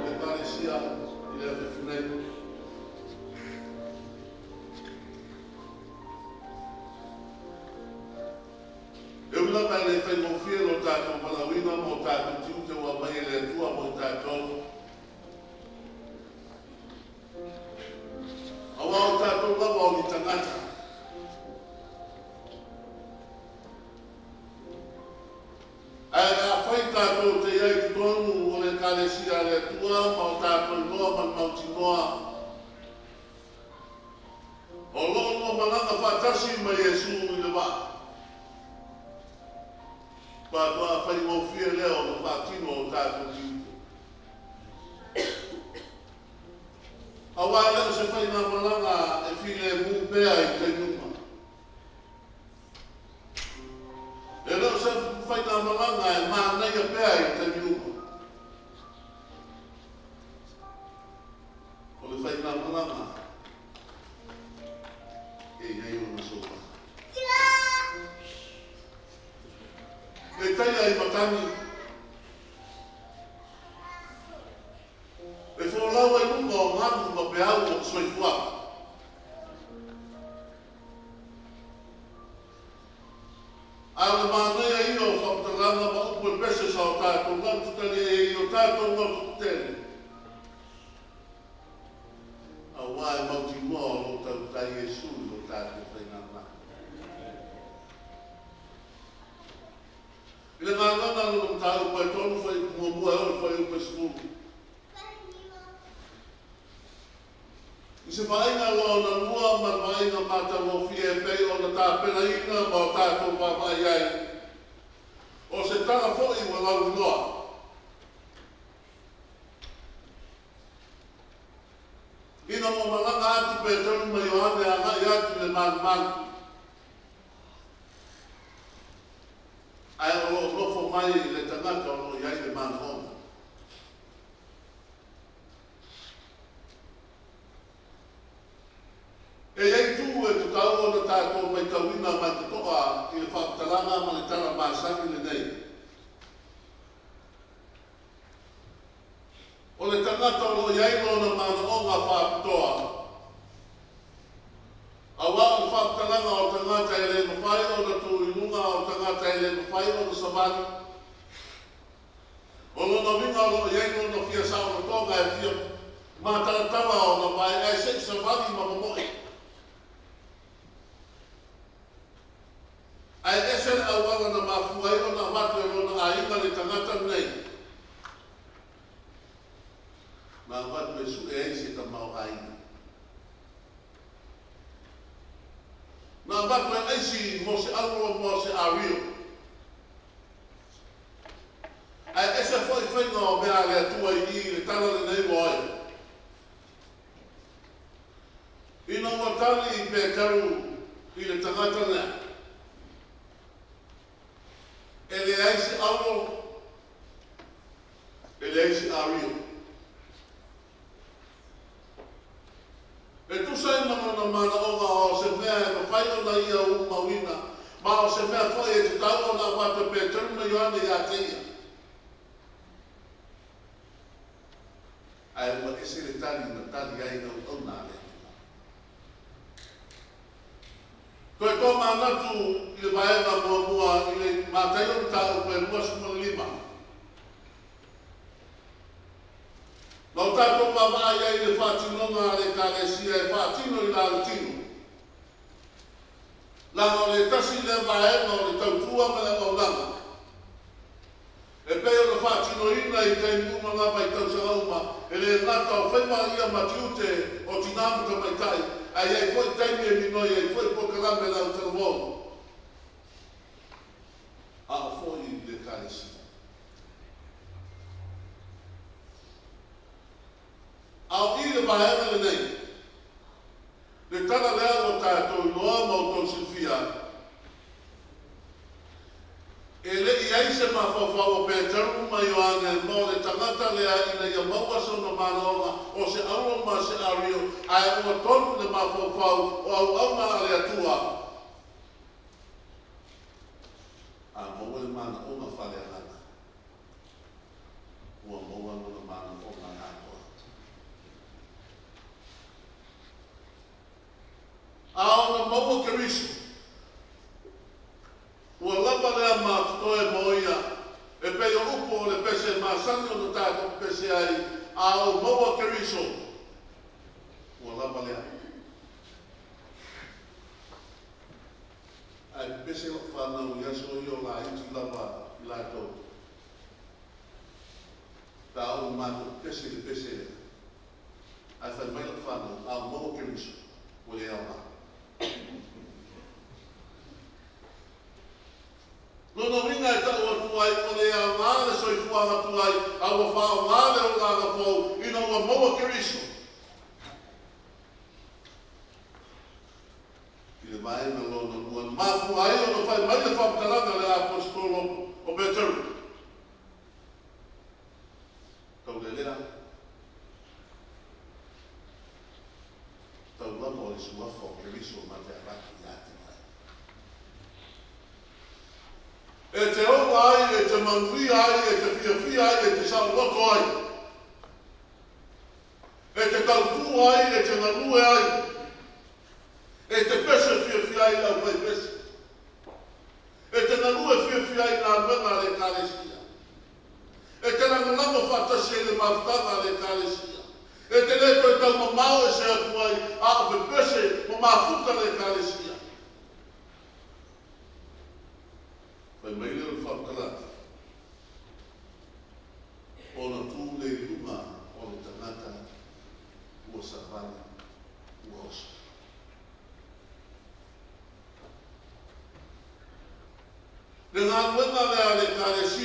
Ekalesia i le afiafi nei. E ui lava e le faigofie lo tatou valaauina ma o tatou tiute ua aumai e le Atua mo i tatou, aua o tatou lava o ni tagata. Ae afai tatou te i ai i totonu o le Ekalesia a le Atua ma o tatou iloa ma le mautinoa, o lo o lua malaga faatasi ma Iesu i le vaa, faatoa faigofie lea ona faatino o tatou tiute. Aua e le o se faigamalaga e filemu pea i taimi uma. E le o se faigamalaga e manaia pea i taimi uma. O le faigamalaga e i ai ona sofa. E taia i matagi, e folau ai luga o galu ma peau o le soifuaga. A o le manaia ia o faamatalaga ma upu e pese sa o tatou lavapitalia ai i o tatou loto tetele, aua e mautinoa o lo o tautai Iesu i lo tatou faigamalaga. I le galuega a lona mataupu e tolu fuaiupu muamua e oo i le fuaiupu e 10. I se vaaiga lona lua ma le vaaiga matagofie e pei ona tapenaina ma o tatou vaavaai ai, o se tala foi ua lauiloa. Ina ua malaga atu Peteru ma Ioane agai atu i le malumalu, ae o lo o nofo mai le tagata o lo o i ai le manaoga. E i ai itu e tatau ona tatou matauina ma totoa i le faamatalaga ma le tala masani lenei. O le tagata o lo o i ai lona manaoga faapitoa, auā o le faamatalaga o le tagata e le mafai ona tuu i luga, o le tagata e le mafai ona savali. O lona uiga o lo o i ai lona fia saolotoga e fia matalatala ona vae ae se i savali ma momoe. Ae ese le auala na mafua ai ona avatu e lona aiga le tagata lenei. Na avatu e sue ai se tamaoaiga. Na avatu e aisi mo se auloa mo se ario. Ae ese foi faiga o mea a le Atua i i le tala lenei ua oe. Ina ua tali Peteru i le tagata lea, e leai se aulo, e leai se ario. E tusa ai ma lona manaoga o se mea e mafai ona ia umauina, ma o se mea foi e tatau ona avatu e Peteru ma Ioane ia te ia. Ae ua ese le tali na tali ai auauna a le Atua. Toe tomanatu i le vaega muamua i le Mataio mataupu e 25. Na o tatou vaavaai ai i le faatinoga a le Ekalesia e faatino i la le tino. Leaga o le tasi lea vaega o le tautua ma le auaunaga e pei ona faatinoina i taimi uma lava i tausaga uma, e le gata o faiva ia ma tiute o tinā ma tamaitai, ae i ai foi taimi e minoi ai foi polokalame a le autalavou, a o foi i le Ekalesia. A o i le vaega lenei, le tala lea ua tatou iloa ma outou silafia, e le i ai se mafaufau o Peteru ma Ioane mo le tagata lea ina ia maua sona manaoga o se aulo ma se ario, ae ua tonu le mafaufau o auauna a le Atua. A maua le manaoga faaleagaga, ua maua lona manaoga atoa. A ona maua Keriso, ua lava lea matotoe mo ia, e pei o upu o le pese masani ona tatou pepese ai, a ou maua Keriso, ua lava lea. Ae pepese lau fanau i aso ia o laiti lava i latou. Pe a oo ina matou pepese i le pese lea, ae fai mai lau fanau, a ou maua Keriso, ua le aoga. Lona uiga e tau atu ai, ua le aoga le soifuaga tuai, a ua faaaoga le olaga fou ina ua maua Keriso. I le vaega lona lua, na mafua ai ona fai mai le faamatalaga a le aposetolo o Peteru, Taulelea, tau lava o le suafa o Keriso ma te avatu ia te oe. E te ola ai, e te manuia ai, e te fiafia ai, e te saoloto ai. E te tautua ai, e te galue ai, e te pese fiafia ai i le aufaipese, e te galue fiafia ai i galuega a le Ekalesia, e te lagolago faatasi ai i le mafutaga a le Ekalesia, e te le toe taumamao ese atu ai, a o pepese ma mafuta le Ekalesia. Fai mai lea o le faamatalaga, ona tu lea i luga o le tagata ua savali.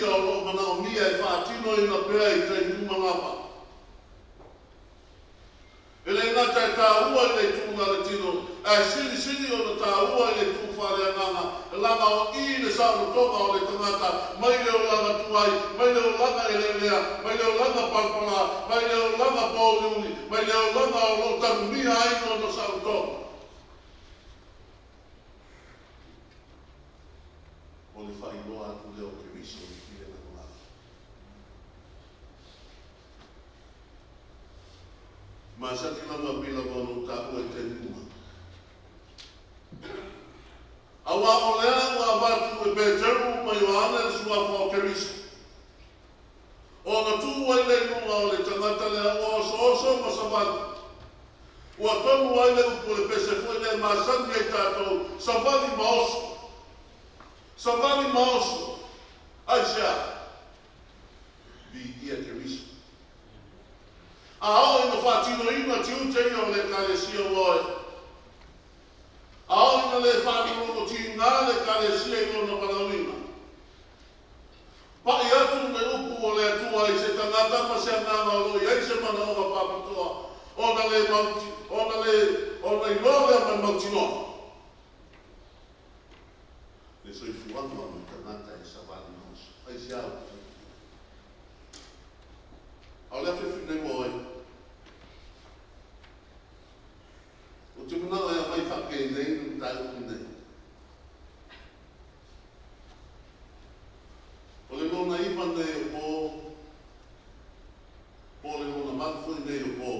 Ekalesia o loo manaomia e faatinoina pea i taimi uma lava. E le gata e tāua i le itu galatino, ae silisili ona tāua i le itu faaleagaga, leaga o i le saolotoga o le tagata mai le olaga tuai, mai le olaga eleelea, mai le olaga palapala, mai le olaga pōuliuli, mai le olaga o loo tanumia ai lona saolotoga. O le faailoa atu lea o Keriso i le lalolagi. Masani lava pei lava ona ou taua i taimi uma. Auā o lea ua avatu e Peteru ma Ioane le suafa o Keriso, ona tuu ai lea i luga o le tagata lea ua osooso ma savali. Ua tonu ai le upu o le pese foi lea e masani ai tatou, savali ma oso. Savali ma oso. Aisea? Viiia Keriso. A oo ina faatinoina tiute ia o le Ekalesia ua oe. A oo ina le faalogologotiga le Ekalesia i lona valaauina. Pai atu le upu o le Atua i se tagata ma se agaga o lo o i ai se manaoga faapitoa, ona le mauti, ona le, ona iloa lea ma le mautinoa. Le soifuaga o le tagata e savali ma oso. Aisea ua fiafia? A o le afiafi nei ua oe. Ou te manao e aumai faapenei le mataupu lenei. O le lona iva nei o po, po o le lona valu foi nei o po.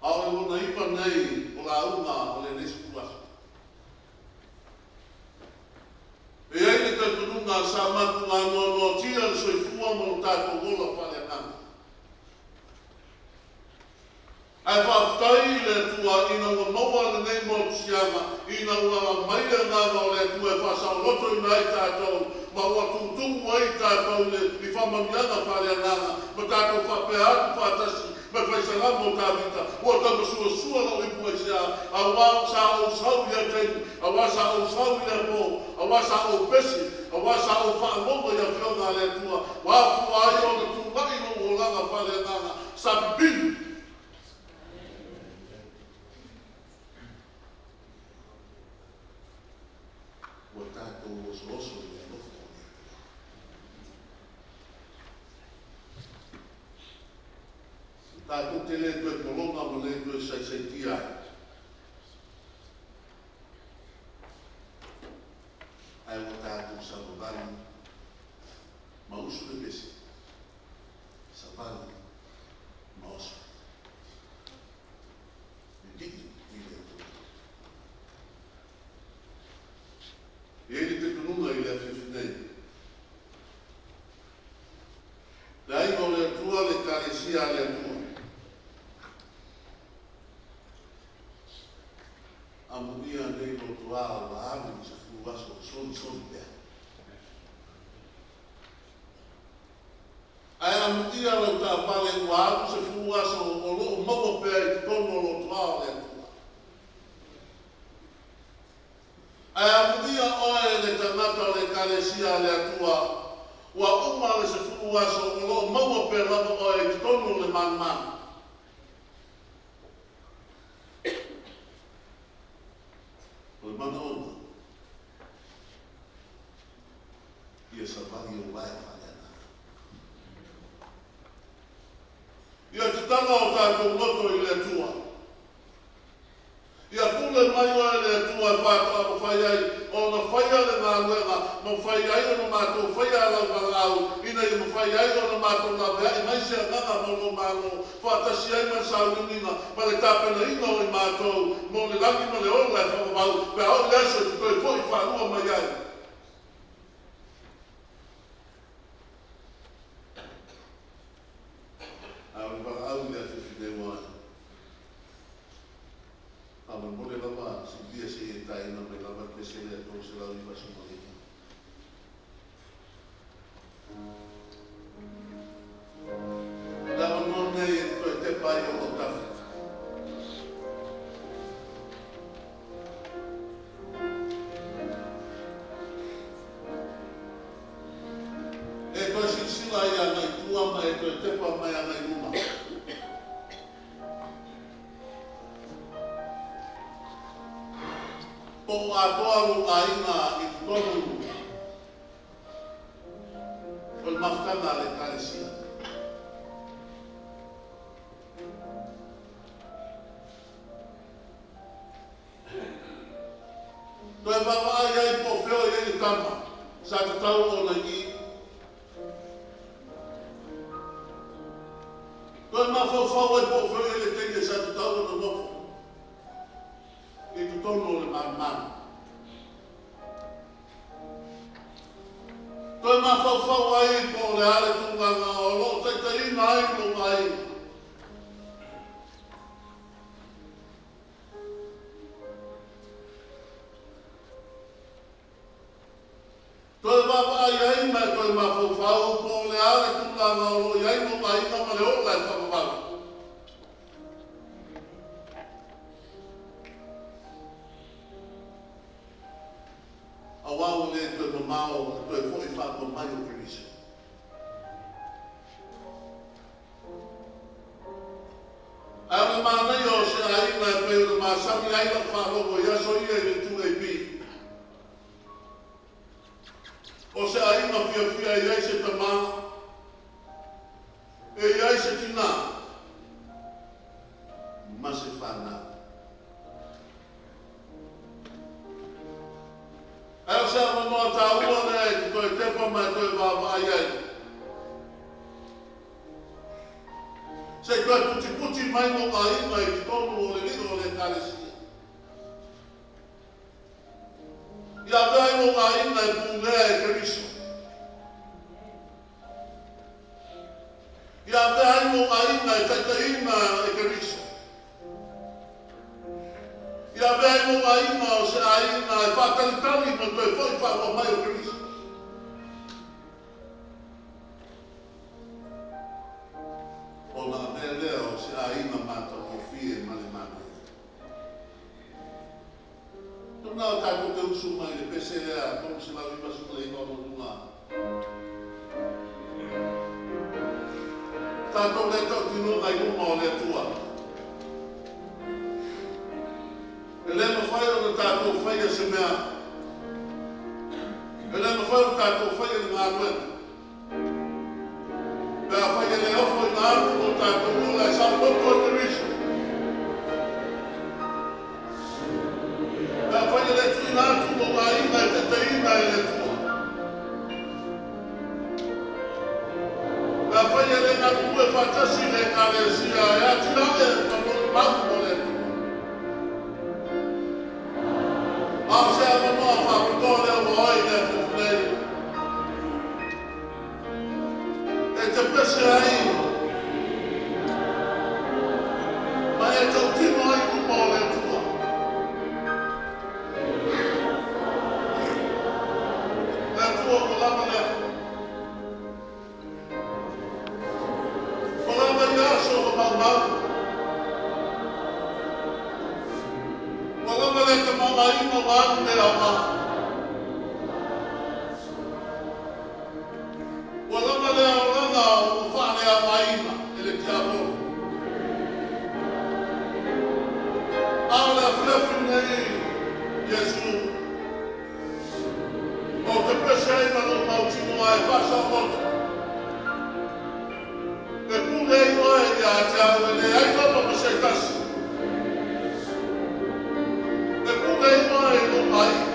A o le lona iva nei o lauga o lenei sefulu aso. E i ai le talitonuga sa matuanoanoatia le soifua ma lo tatou ola faaleagaga. Ae faafetai i le Atua ina ua maua lenei motusiaga, ina ua aumai le Agaga o le Atua e faasaolotoina ai tatou, ma ua tutumu ai tatou i le i faamanuiaga faaleagaga, ma tatou faapea atu faatasi ma le faisalamo o Tavita, Ua tamasuasua lou ipu aisea, auā sa ou sau i lea taimi, auā sa ou sau i lea pō, auā sa ou pese, auā sa ou faalogo i Afioga a le Atua, ua afua ai ona tulai lou olaga faaleagaga, sa pipili. Ua tatou osooso i le alofa o le Atua. Tatou te le toe pologa ma le toe saisaitia ai. Ae ua tatou savavali ma usu le pese, savali ma oso. Lilii i le Atua. E i ai le talitonuga i le afiafi nei, le aiga o le Atua, le Ekalesia a le Atua. Amuia nei lotoā ua alu i 10 aso o solisoli pea. Ae amuia lau taavale ua alu 10 aso o lo o maua pea i totonu o lotoā o le Atua. Ae amuia oe le tagata o le Ekalesia a le Atua, ua uma le 10 aso o lo o maua pea lava oe i totonu o le manumanu. O le manaoga, ia savali ou vae faaleagaga. Ia tatala o tatou loto i le Atua. Ia pule mai oe le Atua e faatoa mafai ai ona faia le galuega, mafai ai ona matou faia lau valaau, ina ia mafai ai ona matou laveai mai se agaga mo lou Malo, faatasi ai ma le sauniuniga ma le tapenaina o i matou mo le lagi ma le ola e faavavau pe a oo i le aso e te toe foi faalua mai ai. A o le valaau i le afiafi nei ua ae. Faamolemole lava Silvia se i e taina mai lava le pese lea 399. Le avanoa lenei e toe tepa ai ou autafa. Po o atoa lou aiga i totonu o le mafutaga a le Ekalesia. Toe vaavaai ai po o fea o i ai le tama sa tatau ona i i. Toe mafaufau ai po o fea o i ai le teine sa tatau ona nofo i totonu o le malumalu. Toe mafaufau ai po o le a le tulaga o lo o taitaiina ai lou aiga. Toe vaavaai ai ma e toe mafaufau po o le a le tulaga o lo o i ai lou aiga ma le ola e faavavau. Aua ua le toe mamao le toe foi faalua mai o Keriso. Ae o le manaia o se aiga e pei ona masani ai lau faalogo i aso ia i le 2AP. O se aiga fiafia e i ai se tama, e i ai se tinā, ma se fanau. Ae o se avanoa taua lea e te toe tepa ma e toe vaavaai ai. Se i toe putiputi mai lou aiga i totonu o le lio o le Ekalesia. Ia avea ai lou aiga e pulea e Keriso. Ia avea ai lou aiga e taitaiina e Keriso. Ia avea ai lou aiga o se aiga e faatalitali ma toe foi faalua mai o Keriso. Ona avea lea o se aiga matagofie ma le manaia. Tuna o tatou te usu mai i le pese lea 399 o luga. Tatou le tautinoga i luma o le Atua. E le mafai ona tatou faia se mea. E le mafai ona tatou faia le galuega. Pe afai e le ofoina atu lo tatou ola e saoloto e Keriso. Pe afai e le tuuina atu lou aiga e taitaiina e le Atua. Pe afai e le galulue faatasi le Ekalesia e atiae ma molimau mo le Atua. A o se avanoa faapitoa lea ua oe i le afiafi nei e te pese ai ma e tautino ai i luma o le Atua. Le Atua ua lava lea. Ua lava ia aso o maumau. Ua lava lea tamaoaiga ua alu le aoga. Ua lava lea olaga ua faaleaogaina e le tiapolo. A o le afiafi lenei, Iesu, Ou te pese ai ma lou mautinoa e faasaoloto. E pule ai oe ia te au e leai lava ma se tasi. E pule ai oe i lou aiga.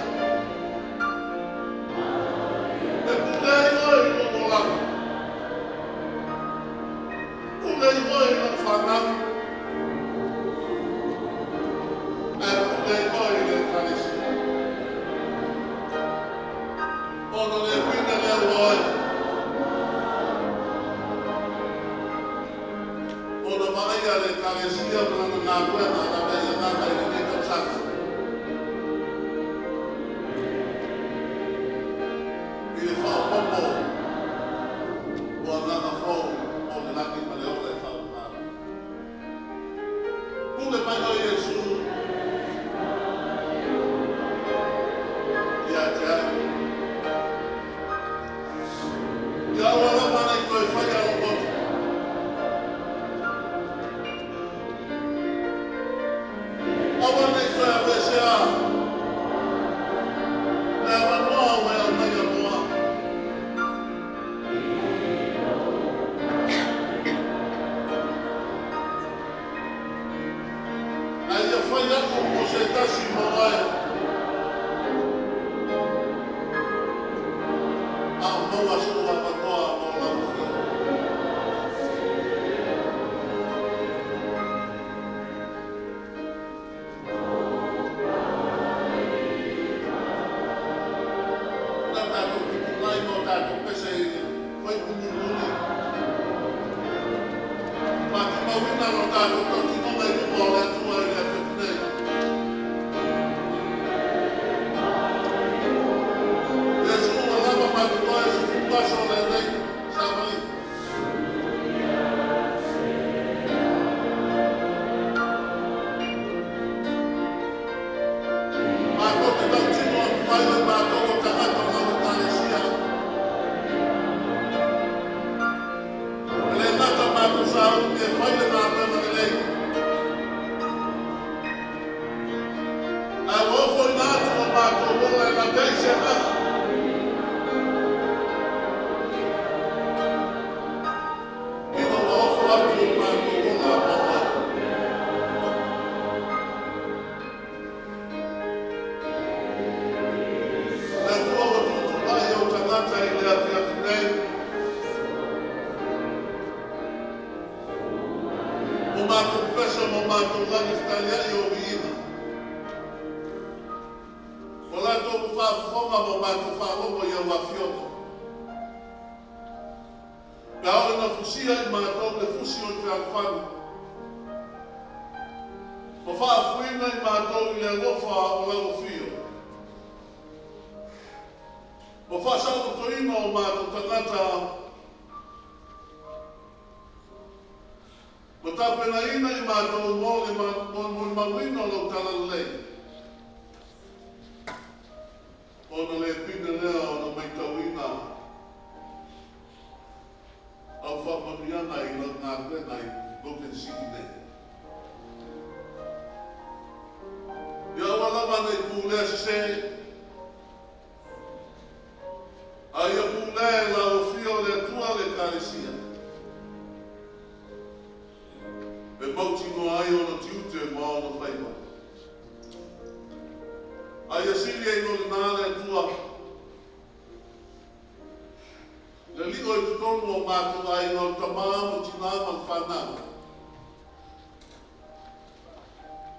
E pule ai oe i lou olaga. Pule ai oe i lau fanau. Ae pule ai oe i le Ekalesia. Ona le pine lea ua oe. Ona vaaia le Ekalesia ma lana galuega a le Agaga i lenei tausaga. I le faaopoopo o agaga fou o le lagi ma le ola e faavavau. Pule mai oe Iesu ia te au. Ia aua lava ne i toe faia lou loto. Aua ne i toe aveesea. fai a'u mo se tasi ma oe, a o maua so'u avanoa mo lau Afioga. Na tatou tutulai ma o tatou pese i le fuaiupu mulimuli. Faatumauina lo tatou tautinoga i luma o le Atua i le afiafi nei. Iesu ua lava ma totoe 17 aso o lenei savaliga. Matou te tautino atu ai o i matou o tagata o lau Ekalesia. E le gata matou sauni e fai le galuega lelei, ae ua ofoina atu o matou ola e laveai se agaga. Ina ua ofo atu o matou ola mo oe. Le Atua ua tutulai ou tagata i le afiafi nei. Mo matou pese mo matou lagi fetaliai o viiga. O latou faafofoga mo matou faalogo i au afioga. Pe a oo ina fusia i matou le fusi o le fealofani. Ma faafuina i matou i le alofa o lau afio. Ma faasaolotoina o matou tagata ma tapenaina i matou mo le molimauina o lau talalelei. Ona le pine lea ona maitauina au faamanuiaga i lau galuega i Logan City nei. Ia aua lava nei pulea sesē, a ia pulea e lau Afio le Atua le Ekalesia, e mautinoa ai ona tiute ma ona faiva. A ia sili ai loa lena le Atua, le lio i totonu o matou aiga o tamā ma tinā ma le fanau,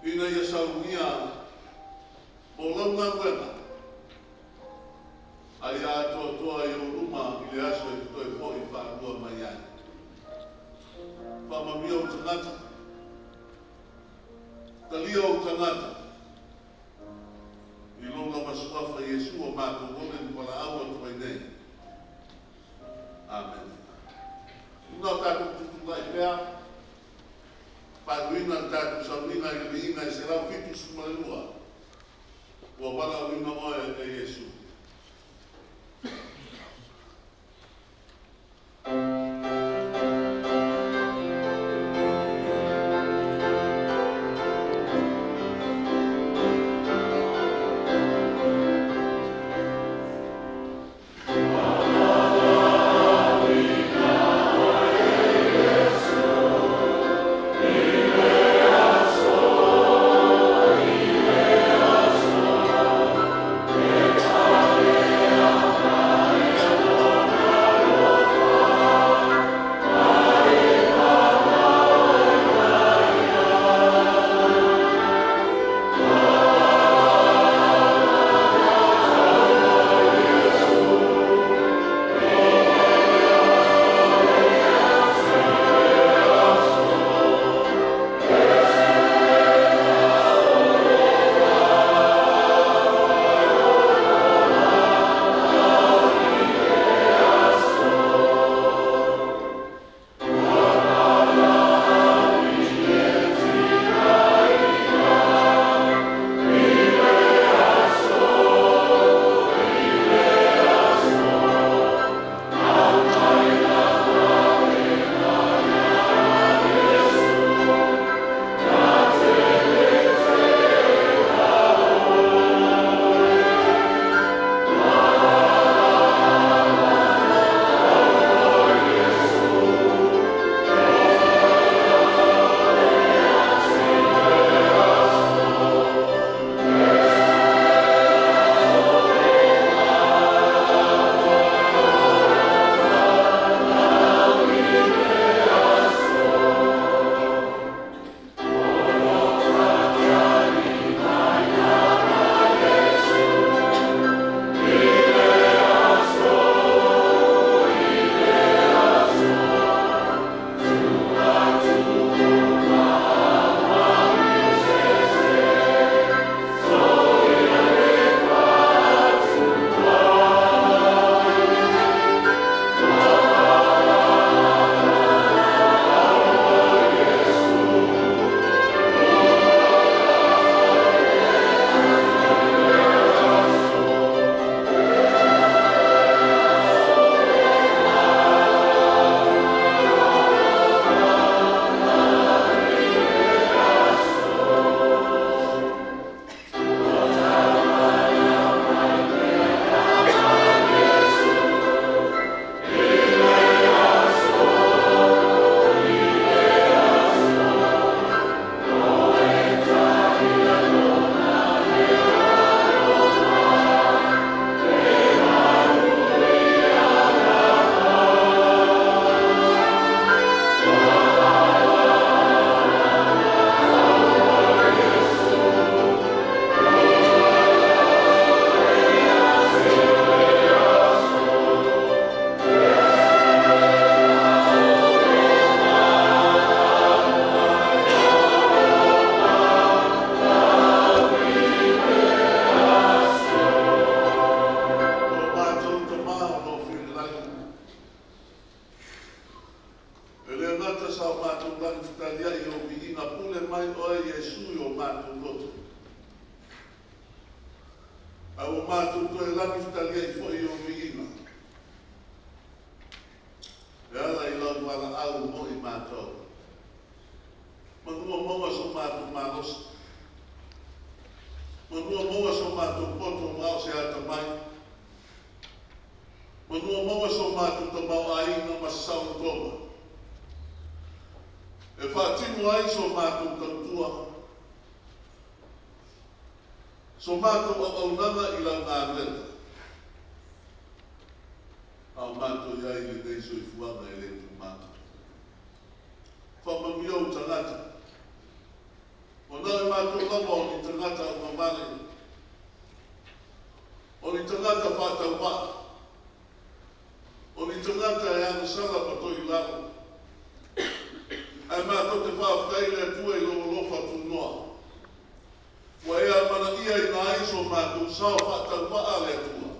ina ia saunia mo lau galuega, a ia atoatoa i ou luma i le aso e te toe fo'i faalua mai ai. Faamanuia ou tagata, talia ou tagata, i lou lava suafa Iesu o matou ole ma valaau atu ai nei. Amene. Luna o tatou tutulai pea, faaiuina le tatou sauniga i le viiga e 172, ua valaauina oe e Iesu. i o matou loto. Ae ua matou toe lagi fetaliai foi i ou viiga, e ala i lau valaau mo i matou. Manua maua so matou malosi, manua maua so matou poto ma o se atamai, manua maua so matou tamaoaiga ma se saolotoga, e faatino ai so matou tautua, so matou auaunaga i lau galuega, a o matou i ai i lenei soifuaga e le tumau. Faamanuia ou tagata, ua na o i matou lava o ni tagata augavale, o ni tagata faatauvaa, o ni tagata e agasala ma toilalo, ae matou te faafetai i le Atua i lou alofa tunoa, ua e amanaiaina ai so matou sao faatauvaa le Atua,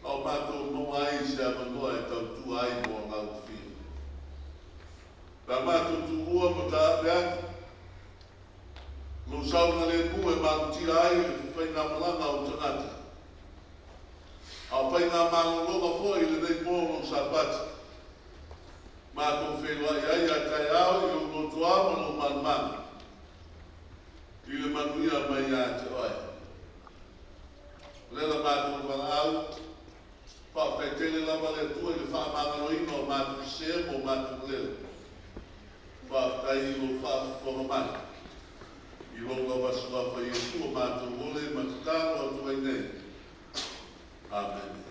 a o matou maua ai se avanoa e tautua ai mo gaulofia. Pe a matou tuua ma taape atu, lou saogalemu e malutia ai le faigamalaga a ou tagata, a o faigamalologa foi i lenei po lou Sapati, matou feiloai ai a taeao i lou lotoa ma lou malumalu, i le manuia mai ia te oe. O lea la matou valaau, faafetai tele lava le Atua i le faamagaloina o matou sesē ma o matou leo. Faafetai i lou faafofoga mai, i lou lava suafa Iesu o matou ole ma tatalo atu ai nei. Amene.